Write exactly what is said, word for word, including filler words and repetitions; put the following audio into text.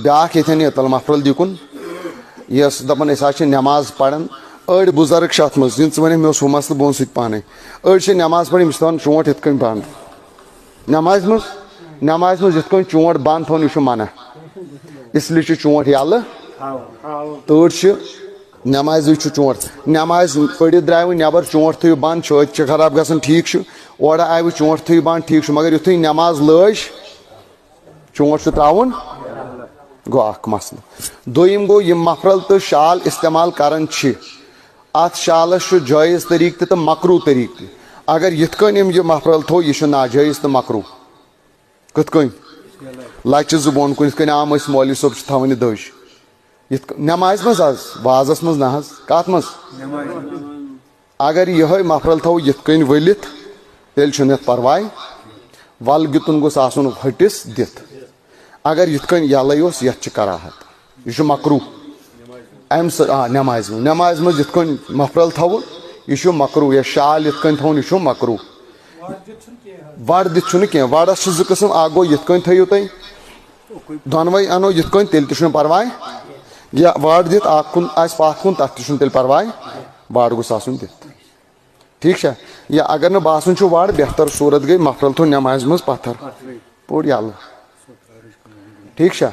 بیٛاکھ ییٚتٮ۪ن یہِ تَل مفرل دیُکُن، یۄس دَپان أسۍ حظ چھِ نٮ۪ماز پَران۔ أڑۍ بُزرٕگ چھِ اَتھ منٛز، یِم ژٕ وَنکھ، مےٚ اوس ہُہ مسلہٕ، بہٕ وَنہٕ سُہ تہِ پانَے۔ أڑۍ چھِ نٮ۪ماز پَران، یِم چھِ تھاوان ژونٛٹھ یِتھ کٔنۍ بنٛد۔ نٮ۪مازِ منٛز، نٮ۪مازِ منٛز یِتھ کٔنۍ ژونٛٹھ بنٛد تھاوُن، یہِ چھُ منع۔ اس لیے چھُ ژونٛٹھ یَلہٕ۔ تۭر چھِ، نٮ۪مازِ وِزِ چھُ ژونٛٹھ۔ نٮ۪مازِ پٔرِتھ درٛاے وۄنۍ نٮ۪بر، ژونٛٹھ تھٲیِو بنٛد، چھٲتۍ چھِ خراب گژھان، ٹھیٖک چھُ۔ اورٕ آے وۄنۍ ژونٛٹھ تھٲیِو بنٛد، ٹھیٖک چھُ۔ مگر یُتھُے نٮ۪ماز لٲج، ژونٛٹھ چھُ ترٛاوُن۔ گوٚو اکھ مسلہٕ۔ دوٚیِم گوٚو، یِم مفرل تہٕ شال استعمال کران چھِ، اتھ شالس چھُ جٲیز طریٖقہٕ تہِ تہٕ مکروہ طریٖقہٕ تہِ۔ اگر یِتھ کٔنۍ أمۍ یہِ مفرل تھوٚو، یہِ چھُ ناجٲیز تہٕ مکروہ۔ کِتھ کٔنۍ؟ لچہِ زٕ بۄن کُن، یِتھ کٔنۍ عام أسۍ مولوی صٲب چھِ تھاوان یہِ دٔج۔ یِتھ کٔنۍ نٮ۪مازِ منٛز حظ، وازس منٛز نہ حظ۔ کتھ منٛز؟ اگر یِہوٚے مفرل تھاوو یِتھ کٔنۍ ؤلِتھ، تیٚلہِ چھُنہٕ یَتھ پرواے۔ ول گِتُن گوٚژھ آسُن ۂٹِس دِتھ۔ اگر یِتھ کٔنۍ یَلَے اوس، یَتھ چھِ کراہت۔ یہِ چھُ مکروہ۔ اَمہِ سۭتۍ، آ، نٮ۪مازِ منٛز، نٮ۪مازِ منٛز یِتھ کٔنۍ مفرل تھاوُن، یہِ چھُ مکروہ۔ یا شال یِتھ کٔنۍ تھاوُن، یہِ چھُ مکروہ۔ وَڑ دِتھ چھُنہٕ کینٛہہ۔ وَڑَس چھِ زٕ قٕسٕم، اَکھ گوٚو یِتھ کٔنۍ تھٲیِو تُہۍ، دۄنوَے اَنو یِتھ کٔنۍ، تیٚلہِ تہِ چھُنہٕ پرواے۔ یا وَڑ دِتھ اَکھ کُن آسہِ پَتھ کُن، تَتھ تہِ چھُنہٕ تیٚلہِ پرواے۔ وَڑ گوٚژھ آسُن دِتھ۔ ٹھیٖک چھا؟ یا اگر نہٕ باسان چھُ وَڑ، بہتر صوٗرت گٔے مفرل تھوٚو نٮ۪مازِ منٛز پَتھر۔ پوٚر یَلہٕ۔ ٹھیٖک چھا؟